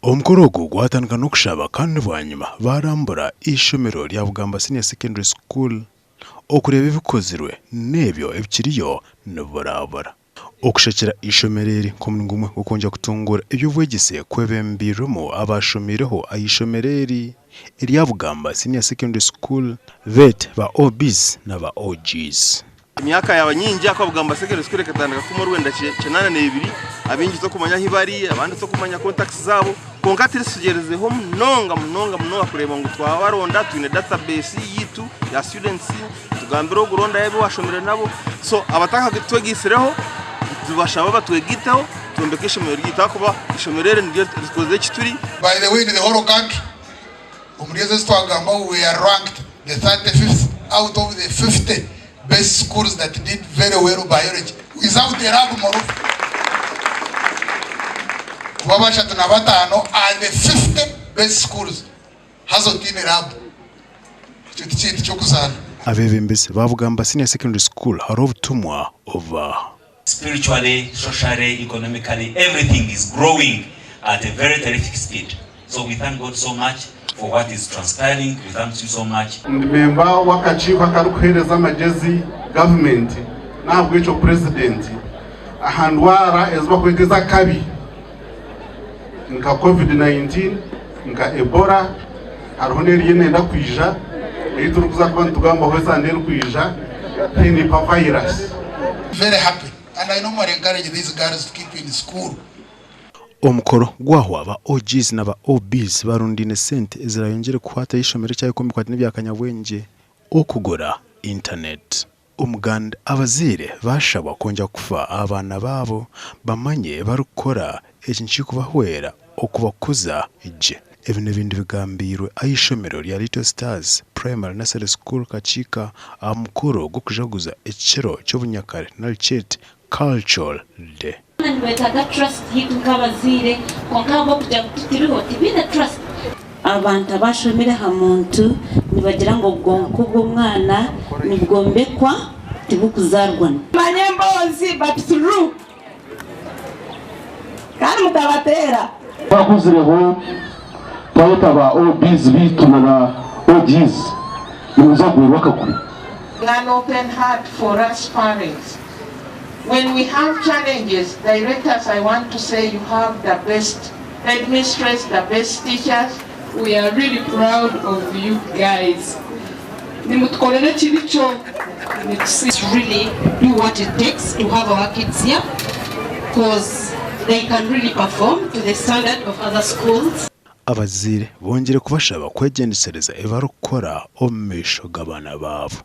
Omukoro ogu gwatandika n'okushaba kandi bwanyima baarambura eishomero rya Bugamba Senior Secondary School okureeba ebikozirwe n'ebyo ebikiriyo nibiburabura. Okushakira eishomero eri nk'omuringo gumwe gw'okwongyera kutunguura eby'obwegyese kwebembeirwemu abaashomiireho aha ishomero eri erya Bugamba Senior Secondary School beete ba OBs na ba OGs. Emyaka yaaba nyingi ahakuba Bugamba Secondary School ekatandika kuma orwenda kyenaana n'ebiri, abaingi tokumanya ahu bari, abandi tokumanya contacts zaabo, kwonka at least tugyerizeho munonga munonga munonga kureeba ngu twabaronda twine database yaitu ya students, tugambire ogu rondayo abu washomire nabo, so abatakatwegaisireho nitubashaba batwegaiteho twombeke eishomero ryaitu ahakuba eishomero eri niryo ritukozire eki turi. By the way in the whole country omuri ezo ezi twagambaho we are ranked the 35th out of the 50 best schools that did very well biology without a lab moreover kuba bashatu na bataano are the 50 best schools haza otaine lab ekyo tikintu ky'okuzaana. Abeebembezi ba Bugamba Senior Secondary School hariho obutumwa obubaha. Spiritually, socially, economically everything is growing at a very terrific speed so we thank God so much for what is transpiring, we thank you so much. Ndi memba w'akakiiko akarikuheereza amagyezi gavumenti n'ahabw'ekyo Purezidenti aha ndwara ezi barikweta ez'akabi nka Covid 19, nka Ebola hariho n'eriyo neyenda kwija ei turikuza kuba nitugambaho esande erikwija Henipavirus. Very happy and I normally encourage these girls to keep in school. Omukoro gwahwa ba OGs na ba OBs barundaine sente ezirayongyere kuhwata eishomero ekyayekwa omu bikwate n'ebyakanyabwengye okugura internet. Omuganda abazaire baashabwa kwongyera kufa aha baana baabo bamanye ebi barikukora eki nikikubahwera okubakuza gye. Ebi n'ebindi bigambiirwe aha ishomero rya Little Stars Primary Nursery School Kakiika aha mukoro gw'okujaguza ekiro ky'obunyakare nari kyete Cultural Day. Abaana nibeetaaga trust yaitu nk'abazaire kwonka ahabw'okugira ngu tutiriho tibaine trust. Abantu abashomire aha muntu nibagira ngu obwonko bw'omwana nibwombekwa tibukuzaarwana. Manya emboozi but through kandi mutabateera. Twakuzireho twayeta ba OBs beitu na ba OGs nimwija kugwerwa akagwe. An open heart for us parents when we have challenges directors I want to say you have the best headmistress, the best teachers. We are really proud of you guys nimutukorera ekiri kyo nitusiima. Really do what it takes to have our kids here coz they can really perform to the standard of other schools. Abazaire bongyeire kubashaba kwegyendesereza ebi barikukora omu maisho g'abaana baabo.